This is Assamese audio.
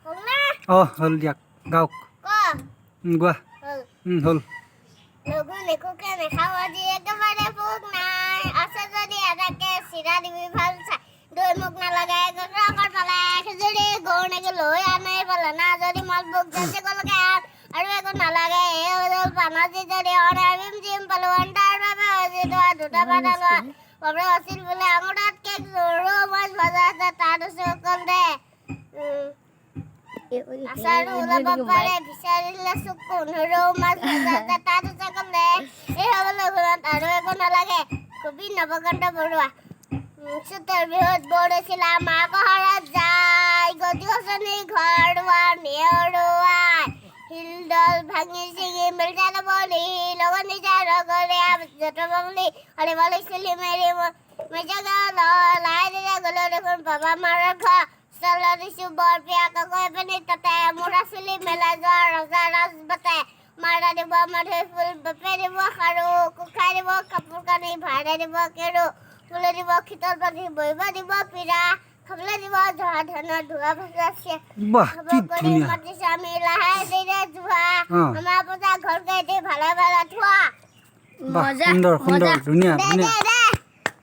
হ'ল না? অঁ, হ'ল দিয়ক, গাওক। ক। গোৱা। হ'ল। হ'ল। লঘোণ একোকে নাখাওঁ আজি, একেবাৰে ভোক নাই। আছে যদি এটাকে চিৰা দিবি ভাল চাই। দৈ মোক নালাগে, ৰঙৰ পালে খিচুৰি গৰু নেকি লৈ আনে পালে না যদি মালভোগ যাতে গ'লগে আন, আৰু একো নালাগে। এই পানাজি যদি অনে ভীম জিম পালো, তাৰ বাবে যিটো দুটা পাতা লোৱা বাপৰে আছিল বোলে আঙুৰত কেক ৰৌ মাছ ভজা আছে, তাত আছে অকল দে। আচাৰো ওলাব পাৰে বিচাৰিলে চকুন। ৰৌ মাছ ভজা আছে, তাত আছে অকল দে। এই হ'ব লঘোণত আৰু একো নালাগে। কবি নৱকান্ত বৰুৱা। চোতৰ বিহুত বৰচিলা মাক ঘৰত যায়, গছ গছনি ঘৰ দুৱাৰ নেওৰুৱাই, শিলদল ভাঙি ছিঙি মিলজা বলি লগত নিজা লগৰীয়া যত বুলি হলে বলি চুলি মেলি মেজা লাই দিলে গ'লো দেখোন বাবা মাৰৰ ঘৰ। চল দিছো বৰ পিয়া কাকৈ পানী তাতে মূৰা চুলি মেলা যোৱা ৰজা ৰাজ বাতে। মাৰা দিব মাধুৰী ফুল, বাপে দিব খাৰু, কোখাই দিব কাপোৰ কানি, ভাড়া দিব কেৰু, ফুলে দিব শীতল পানী, বহিব দিব পীৰা, খাবলৈ দিব জহা ধানৰ ধোৱা ভজা। বাহ, খাব কি কৰি ধুনীয়া! মাতিছে আমি লাহে ধীৰে যোৱা। আমাৰ পূজা ঘৰ কেইটি ভালে ভালে থোৱা। বাহ, সুন্দৰ সুন্দৰ, ধুনীয়া। দে। ধুনীয়া। দে দে।